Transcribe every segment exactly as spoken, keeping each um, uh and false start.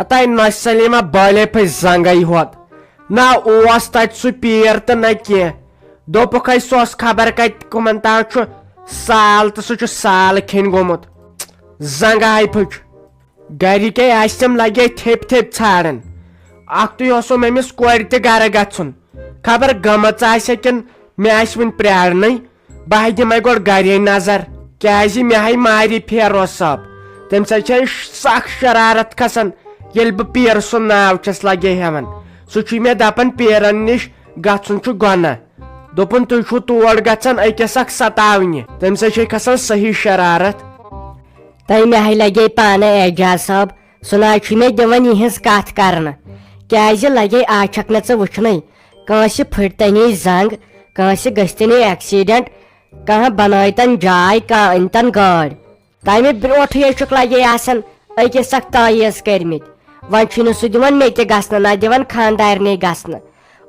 ہتاے نۄشہِ سلیمہ بالے پھٔج زنگے ہوت۔ نہ اوس تتہِ سُہ پیٖر تہٕ نہ کینٛہہ۔ دوٚپُکھ ہے سُہ اوس خبر کتہِ کٕمن تام چھُ سال تہٕ سُہ چھُ سال کھیٚنۍ گوٚمُت۔ زنگہٕ ہاے پھٔج۔ گرِکے آسہِ تِم لگے تھیٚپۍ تھیٚپۍ ژھانڈان۔ اکھتُے اوسُم أمِس کورِ تہِ گرٕ گژھُن۔ خبر گٔمٕژ آسہِ کِنہٕ مےٚ آسہِ وُنہِ پرٛارنٕے۔ بہٕ ہا دِمے گۄڈٕ گرے نظر، کیازِ مےٚ ہاے ماری فیروز صٲب۔ تٔمِس ہا چھے سخ شرارت کھسان، ییٚلہِ بہٕ پیٖرٕ سُنٛد ناو چھَس لگے ہٮ۪وان۔ سُہ چھُے مےٚ دپان پیٖرن نِش گژھُن چھُ گۄناہ۔ دوٚپُن تُہۍ چھِو تور گژھان أکِس اکھ ستاونہِ، تٔمِس ہا چھے کھسان صحیح شرارت۔ تۄہہِ مےٚ ہاے لگے پانہٕ اعجاز صٲب، سُہ نہ حظ چھُے مےٚ دِوان یِہٕنٛز کتھ کرنہٕ۔ کیازِ لگے آز چھکھ نہٕ ژٕ وٕچھنٕے، کٲنٛسہِ پھٕٹۍ تنے زنگ، کٲنٛسہِ گژھِ تنے ایکسیڈنٹ، کانٛہہ بنٲے تن جاے، کانٛہہ أنۍ تن گٲڑۍ۔ تمہِ برونٹھٕے حظ چھُکھ لگے آسان أکِس اکھ تعویز کٔرمٕتۍ۔ وۄنۍ چھُے نہٕ سُہ دِوان مےٚ تہِ گژھنہٕ، نہ دِوان خاندارنٕے گژھنہٕ۔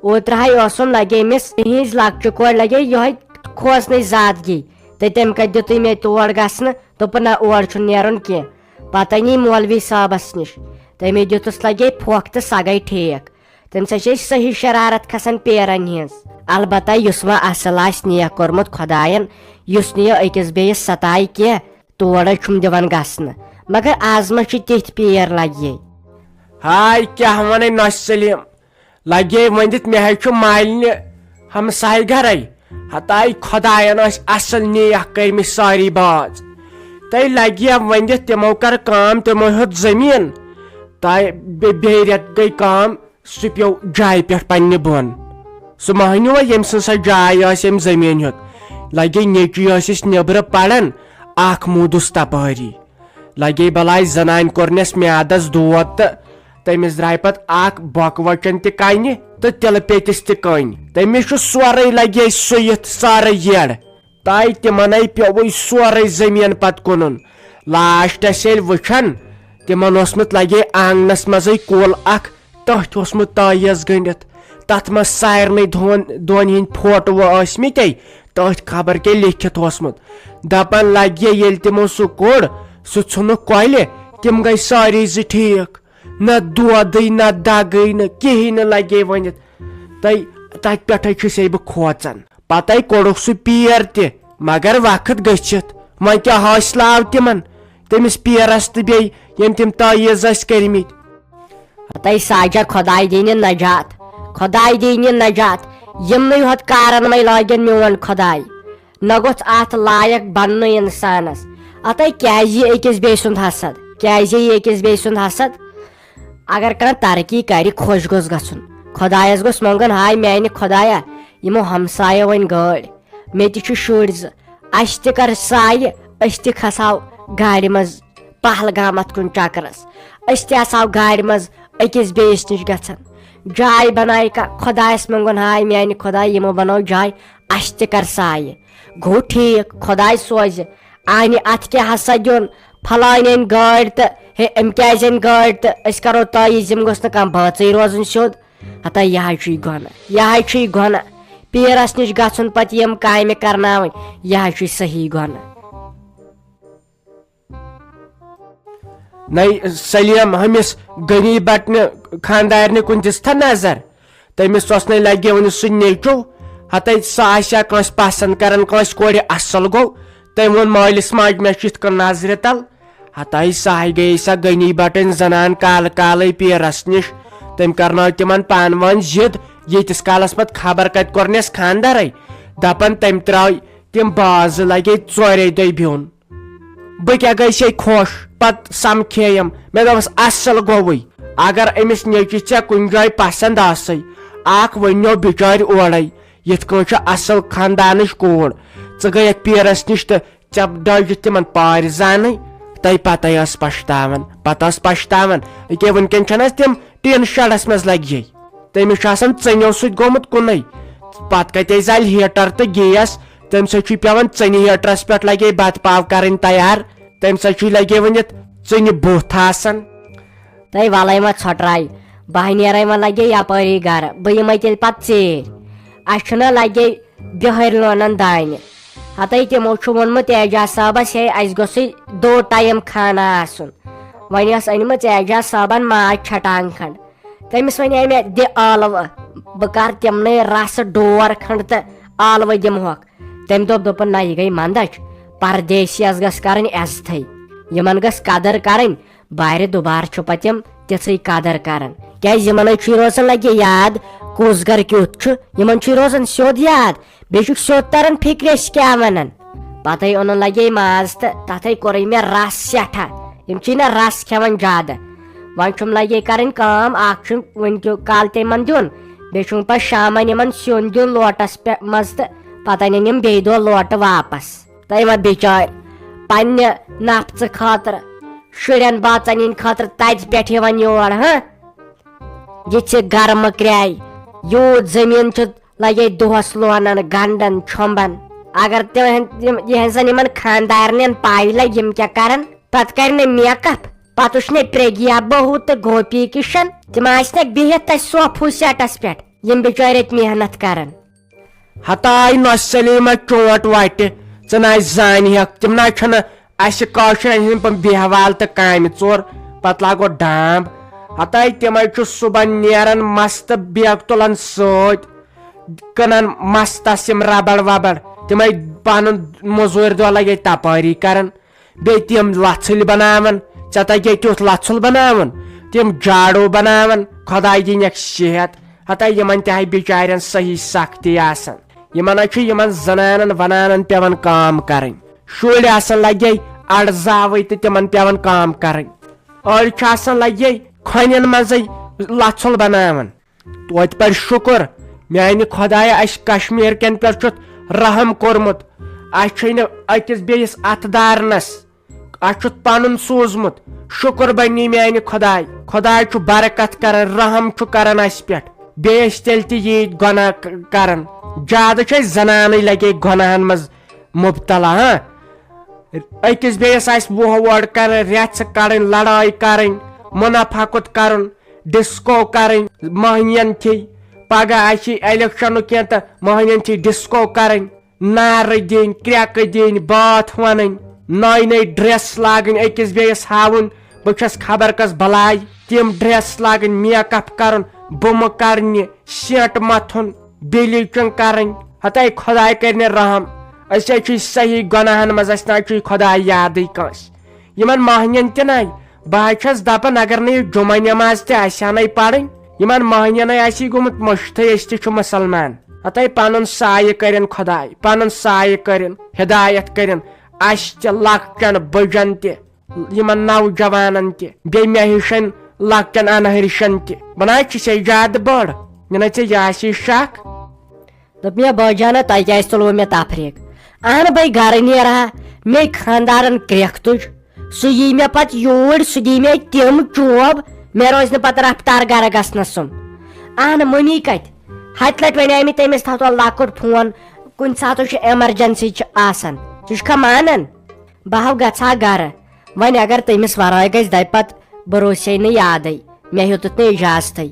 اوترٕ ہاے اوسُم لگے أمِس تِہنٛز لۄکچہِ کورِ لگے یِہوے کھوژنٕچ زادگی، تہٕ تمہِ کتہِ دیُتُے مےٚ تور گژھنہٕ، دوٚپُن نہ اور چھُنہٕ نیرُن کینٛہہ۔ پتہٕ نی مولوی صٲبس نِش، تٔمۍ دیُتُس لگے پھۄکھ تہٕ سۄ گٔے ٹھیک۔ تٔمِس ہا چھے صحیح شرارت کھسان پیرن ہٕنٛز۔ البتہ یُس وۄنۍ اصل آسہِ نیک کوٚرمُت خۄداین، یُس نہٕ یہِ أکِس بیٚیِس ستایہِ کینٛہہ، تور حظ چھُم دِوان گژھنہٕ۔ مگر از ما چھِ تِتھۍ پیر لگے۔ ہاے کیٛاہ ونے نۄشہِ سلیٖم، لگے ؤنِتھ مےٚ حظ چھُ مالنہِ ہمسایہِ گرے۔ ہتاے خۄداین ٲسۍ اصل نیک کٔرمٕتۍ سٲری باز۔ تہٕ لگے ؤنِتھ تِمو کٔر کٲم، تِمو ہیوٚت زٔمیٖن۔ تہٕ بے-، بیٚیہِ رٮ۪تھ گٔے کٲم، سُہ پیوٚو جایہِ پٮ۪ٹھ پننہِ بۄن۔ سُہ مۄہنیو ییٚمۍ سٕنٛز سۄ جاے ٲس، ییٚمۍ زٔمیٖن ہیوٚت، لگے نیٚچی ٲسِس نیٚبرٕ پران، اکھ موٗدُس تپٲری۔ لگے بلاے زنانہِ کوٚرنس میادس دود تہٕ تٔمِس درٛاے پتہٕ اکھ بۄکہٕ وچن تہِ کنہِ تہٕ تِلہٕ پیٚتِس تہِ کنۍ۔ تٔمِس چھُ سورُے لگے سُوِتھ سارے یٔڑ۔ تاے تِمنے پیوٚوُے سورُے زٔمیٖن پتہٕ کٕنُن۔ لاسٹس ییٚلہِ وٕچھن، تِمن اوسمُت لگے آنگنس منٛزٕے کُل اکھ، تٔتھۍ اوسمُت تعویز گٔنڈِتھ۔ تتھ منٛز سارنٕے دۄن، دۄن ہٕنٛدۍ فوٹو ٲسمٕتے، تٔتھۍ خبر کیٛاہ لیکھِتھ اوسمُت۔ دپان لگے ییٚلہِ تِمو سُہ کوٚڑ، سُہ ژھُنُکھ کۄلہِ، تِم گٔے سٲری زٕ ٹھیٖک۔ نہ دودٕے، نہ دگٕے، نہ کِہیٖنۍ نہٕ لگے ؤنِتھ۔ تہٕ تتہِ پٮ۪ٹھے چھُسے بہٕ کھوژان۔ پتے کوٚڑُکھ سُہ پیر تہِ، مگر وقت گٔژھِتھ۔ وۄنۍ کیٛاہ حٲصلہٕ آو تِمن، تٔمِس پیرس تہٕ بیٚیہِ ییٚمۍ تِم تعویز ٲسۍ کٔرمٕتۍ؟ ہتے ساجا، خۄداے دِنہِ نجات، خۄداے دِنہِ نجات۔ یِمنٕے ہوت کارن وۄنۍ لاگن میون خۄداے۔ نہ گوٚژھ اتھ لایق بننُے انسانس۔ ہتے کیٛازِ یہِ أکِس بیٚیہِ سُنٛد حسد؟ کیٛازِ یہِ أکِس بیٚیہِ سُنٛد حسد؟ اگر کانٛہہ ترقی کرِ، خۄش گوٚژھ گژھُن۔ خۄدایس گوٚژھ منٛگُن، ہاے میانہِ خۄدایا، یِمو ہمسایو أنۍ گٲڑۍ، مےٚ تہِ چھِ شُرۍ زٕ، اسہِ تہِ کر سایہِ، أسۍ تہِ کھسہو گاڑِ منٛز پہلگامس کُن چکرس، أسۍ تہِ آسہو گاڑِ منٛز أکِس بیٚیِس نِش گژھان۔ جاے بنایہِ کا خۄدایس منٛگُن، ہاے میانہِ خۄداے، یِمو بنٲو جاے، اسہِ تہِ کر سایہِ۔ گوٚو ٹھیٖک، خۄداے سوزِ۔ آنہِ اتھ کیٛاہ ہسا دیُن؟ پھلٲنۍ أنۍ گٲڑۍ تہٕ ہے، أمۍ کیٛازِ أنۍ گٲڑۍ تہٕ أسۍ کرو تعویٖذ، یِم گوٚژھ نہٕ کانٛہہ بٲژٕے روزُن سیوٚد۔ ہتا یہِ حظ چھُے گۄناہ، یہِ حظ چھُے گۄناہ۔ پیٖرس نِش گژھُن پتہٕ یِم کامہِ کرناوٕنۍ، یہِ حظ چھُے صحیح گۄناہ۔ نَے سلیٖم، ہُمِس غنی بٹنہِ خانٛدارنہِ کُن دِژ تھا نظر؟ تٔمِس اوس نَے لگیومُت سُہ نیٚچو۔ ہتَے سُہ آسہِ ہا کٲنٛسہِ پسنٛد کران، کٲنٛسہِ کورِ اصل گوٚو۔ تٔمۍ ووٚن مٲلِس ماجہِ، مےٚ چھُ یِتھ کٔنۍ نظرِ تل۔ ہتَے سۄ ہاے گٔیے سۄ غنی بٹٕنۍ زنان کالہٕ کالے پیٖرس نِش۔ تٔمۍ کرنٲو تِمن پانہٕ وٲنۍ ضد، ییٖتِس کالس پتہٕ خبر کتہِ کوٚرنس خانٛدرے۔ دپان تٔمۍ ترٛٲوۍ تِم بازٕ، لگے ژورے دۄہہِ بیوٚن۔ بہٕ کیٛاہ گٔیسے خۄش، پتہٕ سمکھیٚیَم، مےٚ دوٚپُس، اصل گوٚوُے۔ اگر أمِس نیٚچوِس ژےٚ کُنہِ جایہِ پسنٛد آسے، اکھ ؤنیو بِچارِ اورے، یِتھ کٔنۍ چھِ اصل خاندانٕچ کوٗر۔ ژٕ گٔیَکھ پیٖرس نِش تہٕ ژےٚ ڈٲجِتھ تِمن پارِ زانٕے، تَے پتے ٲس پشتاوان، پتہٕ ٲس پشتاوان۔ أکیٛاہ وٕنکٮ۪ن چھَنہٕ حظ تِم ٹیٖن شڈس منٛز لگہِ۔ تٔمِس چھُ آسان ژٕنیو سۭتۍ گوٚمُت کُنُے۔ پتہٕ کتے زالہِ ہیٹر تہٕ گیس؟ تٔمۍ سۭتۍ چھُے پٮ۪وان ژٕنہِ ہیٹرس پٮ۪ٹھ لگے بتہٕ پاو کرٕنۍ تیار۔ تٔمۍ سۭتۍ چھُے لگے ؤنِتھ ژٕنہِ بُتھ آسان۔ تہٕ وَلَے وۄنۍ ژھۄٹراے، بہٕ ہا نیرَے وۄنۍ لگے یپٲری گرٕ، بہٕ یِمَے تیٚلہِ پتہٕ ژیٖرۍ۔ اَسہِ چھُنہ لگے بِہٲرۍ لونان دانہِ۔ ہتَے تِمو چھُ ووٚنمُت اعجاز صٲبَس، ہے، اَسہِ گوٚژھُے دو ٹایم خانہ آسُن۔ وۄنۍ ٲس أنمٕژ اعجاز صٲبن ماز چھٹان کھنٛڈ۔ تٔمِس وَنے مےٚ، "دِ ٲلوٕ، بہٕ کَرٕ تِمنٕے رَسہٕ ڈور کھنٛڈ تہٕ ٲلوٕ دِمہوکھ۔" تٔمۍ دوٚپ، دوٚپُن، "نہ، یہِ گٔے مَندَچھ۔ پردیسیَس گٔژھ کَرٕنۍ عزتھٕے۔ یِمَن گٔژھ قدٕر کَرٕنۍ۔ بارِ دُبارٕ چھُ پَتہٕ یِم تِژھٕے قدٕر کَران۔ کیٛازِ یِمَن ہے چھُے روزان لَگہِ یاد، کُس گَرٕ کیُتھ چھُ۔ یِمَن چھُے روزان سیوٚد یاد۔ بیٚیہِ چھُکھ سیوٚد تران فِکرِ أسۍ کیٛاہ وَنان۔" پَتَے اوٚنُن لَگے ماز تہٕ تَتھَے کوٚرُے مےٚ رَس سٮ۪ٹھاہ۔ یِم چھِی نہ رَس کھٮ۪وان زیادٕ۔ وۄنۍ چھُم لَگے کَرٕنۍ کٲم، اَکھ چھُم وٕنکیٚو کالہٕ تِمَن دیُن، بیٚیہِ چھُم پَتہٕ شامَن یِمَن سیُن دیُن لوٹَس پٮ۪ٹھ منٛز تہٕ پَتہٕ اَنن یِم بیٚیہِ دۄہ لوٹہٕ واپَس۔ تۄہہِ ما بِچارِ پننہِ نفژٕ خٲطرٕ، شُرٮ۪ن بٲژن ہٕنٛدِ خٲطرٕ تتہِ پٮ۪ٹھ یِوان یور، ہاں؟ یہِ چھِ گرمہٕ کرٛاے، یوٗت زٔمیٖن چھُ لگے دۄہس لونان، گنڈان، چھۄمبان۔ اگر تِہن-، یِم، یِہنٛزن یِمن خانٛدارنٮ۪ن پاے لگہِ، یِم کیٛاہ کرن؟ پتہٕ کرِ نہٕ میک اپ، پتہٕ وٕچھ نہٕ پرٛگیا بہوٗ تہٕ گوپی کِشن، تِم آسہِ نہٕ بِہِتھ تتہِ صوفہٕ سیٹس پٮ۪ٹھ، یِم بِچٲرۍ اتہِ محنت کرن۔ ہتاے نۄسہِ سلیمہ چونٹ وٹہِ، ژٕ نہ زانہِ ہکھ، تِم نہ چھنہٕ اسہِ کٲشرٮ۪ن ہٕنٛدۍ پٲٹھۍ بیہوال تہٕ کامہِ ژور، پتہٕ لاگو ڈامب۔ ہتاے تِمے چھُ صُبحن نیران مستہٕ بیگ تُلان سۭتۍ، کٕنان مستس یِم ربڑ وبڑ، تِمے پنُن مٔزوٗرۍ دۄہ لگے تپٲری کران۔ بیٚیہِ تِم لژھٕلۍ بناوان، ژےٚ تگے تیُتھ لژھُل بناوُن، تِم جاڑو بناوان، خۄداے دِنکھ صحت۔ ہتا یِمن تہِ ہاے بِچارٮ۪ن صحیح سختی آسان، یِمن ہاے چھُ یِمن زنانن ونانن پٮ۪وان کٲم کرٕنۍ۔ شُرۍ آسان لگے اڑزاوٕے تہٕ تِمن پٮ۪وان کٲم کرٕنۍ۔ أڑۍ چھِ آسان لگے کھۄنٮ۪ن منٛزٕے لژھُل بناوان۔ توتہِ پرِ شُکر، میانہِ خۄدایہ، اسہِ کشمیر کٮ۪ن پٮ۪ٹھ چھُتھ رحم کوٚرمُت۔ اسہِ چھُے نہٕ أکِس بیٚیِس اتھٕ دارنس، اسہِ چھُتھ پنُن سوٗزمُت۔ شُکر بنی میانہِ خۄداے۔ خۄداے چھُ برکت کران، رحم چھُ کران اسہِ پٮ۪ٹھ۔ بیٚیہِ ٲسۍ تیٚلہِ تہِ ییٖتۍ گۄناہ ک-، کران۔ زیادٕ چھِ أسۍ زنانٕے لگے گۄناہن منٛز مبتلا، ہاں۔ أکِس بیٚیِس آسہِ وُہ ووٹ کرٕنۍ، رٮ۪ژھ کڑٕنۍ، لڑٲے کرٕنۍ، منافقت کرُن، ڈسکو کرٕنۍ، مٔہنِین تھی۔ پگاہ آسہِ الیکشنُک کینٛہہ تہٕ مٔہنِین تھی ڈسکو کرٕنۍ، نعرٕ دِنۍ، کرٛٮ۪کہٕ دِنۍ، بٲتھ ونٕنۍ، نٔے نٔے ڈریس لاگٕنۍ، أکِس بیٚیِس ہاوُن، بہٕ چھَس خبر کس بلاے۔ تِم ڈریس لاگٕنۍ، میک اپ کرُن، بُمہٕ کرنہِ، سینٹ متھُن، بِلیٖچِنٛگ کرٕنۍ۔ ہتاے خۄداے کرِ نہٕ رحم۔ أسۍ حظ چھِ صحیح گۄناہن منٛز، اَسہِ نہ حظ چھُے خۄداے یادٕے کٲنٛسہِ۔ یِمن مٔہنِین تہِ نَے، بہٕ حظ چھَس دپان، اگر نہٕ یہِ جمعہ نٮ۪ماز تہِ آسہِ ہا نَے پرٕنۍ، یِمن مٔہنِینَے آسی گوٚمُت مٔشتھٕے، أسۍ تہِ چھِ مُسلمان۔ ہتاے پنُن سایہِ کٔرِن خۄداے، پنُن سایہِ کٔرِن، ہدایت کٔرِن اَسہِ تہِ، لۄکٹٮ۪ن بٔڑٮ۪ن تہِ، یِمن نوجوانن تہِ، بیٚیہِ مےٚ ہِشن لۄکٹٮ۪ن انہرشن تہِ۔ بہٕ نہ حظ چھُسے زیادٕ بٔڑ، مےٚ نہ ژےٚ یہِ آسی شک۔ دوٚپ مےٚ، "بٲے جانہ، تۄہہِ کیٛازِ تُلوٕ مےٚ تفریٖق؟ اہن بٲے، گرٕ نیرٕ ہا، مے خانٛدارن کرٛٮ۪کھ تُج، سُہ یی مےٚ پتہٕ یوٗرۍ، سُہ دی مےٚ تِم چوب، مےٚ روزِ نہٕ پتہٕ رفتار گرٕ گژھنس سُم۔ اہن مٔمی کتہِ؟ ہتہِ لٹہِ ونے مےٚ تٔمِس تھاو تو لۄکُٹ فون، کُنہِ ساتہٕ چھُ ایمرجنسی چھِ آسان، ژٕ چھُکھا مانان؟" بہٕ ہاو گژھٕ ہا گرٕ۔ وۄنۍ اگر تٔمِس ورٲے گژھِ، دپہِ پتہٕ، "بروسے نہٕ یادے، مےٚ ہیوٚتُتھ نہٕ اجازتھے۔"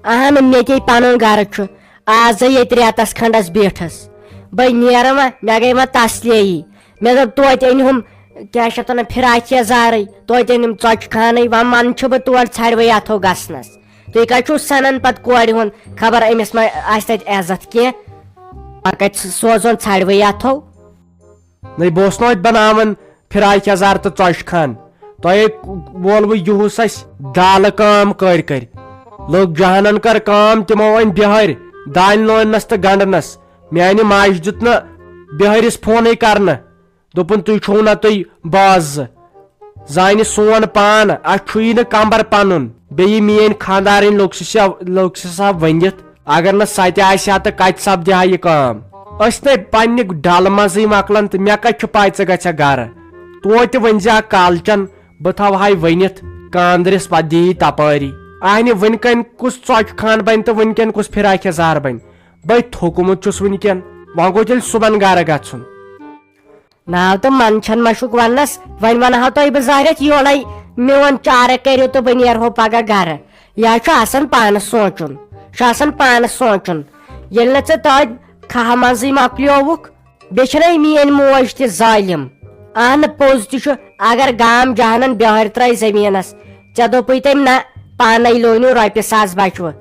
اہن، مےٚ تے پنُن گرٕ چھُ، آزے ییٚتہِ رٮ۪تس کھنڈس بیٖٹھٕس۔ بہٕ نیرٕ وۄنۍ، مےٚ گٔے وۄنۍ تسلی۔ مےٚ دوٚپ، توتہِ أنۍ ہُم، کیٛاہ چھِ اتھ ونان، فراک یزارٕے، توتہِ أنِم ژۄچہِ خانٕے، وۄنۍ منٛدٕ چھُ بہٕ تور ژھرِ وٕے اتھو گژھنس۔ تُہۍ کتہِ چھُو سنان پتہٕ کورِ ہُنٛد، خبر أمِس ما آسہِ تتہِ عزت کینٛہہ؟ پتہٕ کتہِ سوزون ژھرِ وٕے اتھو؟ نٔے بہٕ اوسُس نہٕ اَتہِ بناوان فراق یزار تہٕ ژۄچہِ خان۔ تۄہے وولوٕ یُہُس اَسہِ دالہٕ کٲم کٔرۍ کٔرۍ۔ لوٚگ جہانن کٔر کٲم، تِمو أنۍ بِہٲرۍ دانہِ لوننس تہٕ گنڈنس۔ میانہِ ماجہِ دیُت نہٕ بِہٲرِس فونٕے کرنہٕ۔ دوٚپُن، "تُہۍ چھِو نہ تُہۍ باز زٕ۔" زانہِ سون پان، اَسہِ چھُ یہِ نہٕ کمبر پنُن۔ بیٚیہِ میٲنۍ خانٛدارٕنۍ لوٚگ سُہ سا، لوٚگ سُہ سا ؤنِتھ۔ اگر نہٕ سۄ تہِ آسہِ ہا، تہٕ کتہِ سپدِ ہا یہِ کٲم؟ أسۍ نے پننہِ ڈلہٕ منٛزٕے مۄکلان، تہٕ مےٚ کتہِ چھُ پاے ژٕ گژھکھ گرٕ؟ توتہِ ؤنۍ زِ ہا کالچن، بہٕ تھاوٕ ہاے ؤنِتھ، کاندرِس پتہٕ دِیی تپٲری۔ اہنہِ، وٕنۍ کٮ۪ن کُس ژۄچہِ خان بنہِ تہٕ وٕنۍ کٮ۪ن کُس فراق یزار بنہِ؟ بے تھوٚکمُت چھُس وٕنۍ کٮ۪ن، وۄنۍ گوٚو تیٚلہِ صُبحن گرٕ گژھُن۔ ناو تہٕ منٛدچھن مشُک وننس، وۄنۍ ونہٕ ہا تۄہہِ بہٕ زہرٮ۪تھ یورے، میون چارٕ کٔرِو تہٕ بہٕ نیرہو پگاہ گرٕ۔ یہِ حظ چھُ آسان پانس سونٛچُن، چھُ آسان پانس سونٛچُن۔ ییٚلہِ نہٕ ژٕ تٔتھۍ کھہہ منٛزٕے مۄکلیووُکھ، بیٚیہِ چھنہ میٲنۍ موج تہِ ظٲلِم؟ اہن پوٚز تہِ چھُ، اگر گام جہانن بیہارِ ترٛایہِ زٔمیٖنس، ژےٚ دوٚپُے تٔمۍ نہ، پانے لونِو رۄپیہِ ساس بچوٕ۔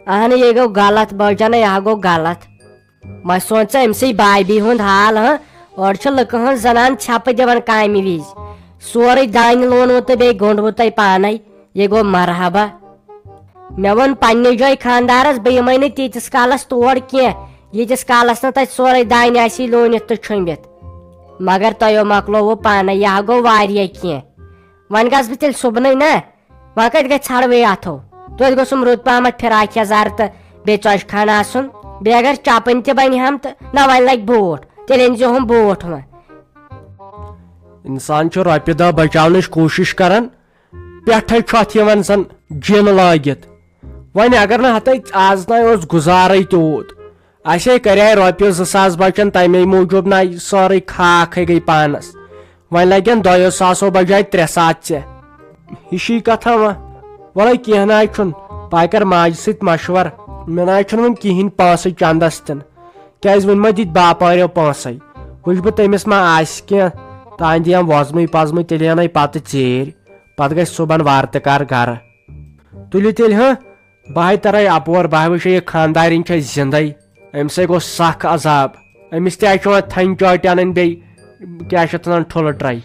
اہن یہِ گوٚو غلط بٲجانہ، یہِ گوٚو غلط۔ وۄنۍ سونٛچ ژٕ أمۍ سٕے بابی ہُنٛد حال، ہاں؟ اورٕ چھِ لُکہٕ ہٕنٛز زنان ژھٮ۪پہٕ دِوان کامہِ وِزِ۔ سورُے دانہِ لونوٕ تہٕ بیٚیہِ گوٚنٛڈوٕ تۄہہِ پانے، یہِ گوٚو مرحبا۔ مےٚ ووٚن پننہِ جایہِ خانٛدارس، بہٕ یِمے نہٕ تیٖتِس کالس تور کینٛہہ، ییٖتِس کالس نہٕ تتہِ سورُے دانہِ آسی لوٗنِتھ تہٕ چھوٚمبِتھ۔ مگر تۄہیو مۄکلووُ پانے، یہِ ہا گوٚو واریاہ کینٛہہ۔ وۄنۍ گژھٕ بہٕ تیٚلہِ صُبنٕے نا، وۄنۍ کتہِ گژھِ ژھڑوے اتھو؟ توتہِ گوٚژھُم رُت پہمتھ فراک یزار تہٕ بیٚیہِ ژۄچہِ خانہٕ آسُن، بیٚیہِ اگر چپٕنۍ تہِ بنہِ ہم تہٕ نہ وۄنۍ لگہِ بوٗٹھ، تیٚلہِ أنۍ زِ ہُم بوٗٹھ وۄنۍ۔ انسان چھُ رۄپیہِ دہ بچاونٕچ کوٗشش کران، پٮ۪ٹھے چھُ اتھ یِوان زن جِن لٲگِتھ۔ وۄنۍ اگر نہٕ ہتٕے آز تام اوس گُزارے تیوٗت، اسے کرے رۄپیہِ زٕ ساس بچن، تمے موٗجوٗب نہ سٲرٕے خاکھے گٔے پانس۔ وۄنۍ لگن دۄیو ساسو بجایہِ ترٛےٚ ساس ژےٚ۔ ہِشی کتھا وۄنۍ۔ وَلے کینٛہہ نہ حظ چھُنہٕ، پاے کر ماجہِ سۭتۍ مشور۔ مےٚ نہ حظ چھُنہٕ وۄنۍ کِہینۍ پونٛسہٕ چندس تہِ نہٕ۔ کیازِ وۄنۍ ما دِتۍ باپارٮ۪و پونٛسَے؟ وٕچھ بہٕ تٔمِس ما آسہِ کینٛہہ، تانۍ دِیَم وۄزمٕے پزمٕے، تیٚلہِ اَنَے پتہٕ ژیٖرۍ۔ پتہٕ گژھِ صُبحن وارٕ تہِ کار گرٕ۔ تُلِو تیٚلہِ ہاں، بہٕ ہاے ترے اپور، بہٕ ہاے وٕچھے یہِ خاندارِنۍ چھےٚ زندے۔ أمِس ہے گوٚو سخ عذاب۔ أمِس تہِ حظ چھُ وۄنۍ تھنہِ چاٹہِ انٕنۍ بیٚیہِ، کیٛاہ چھِ اتھ ونان، ٹھُلہٕ ٹرے۔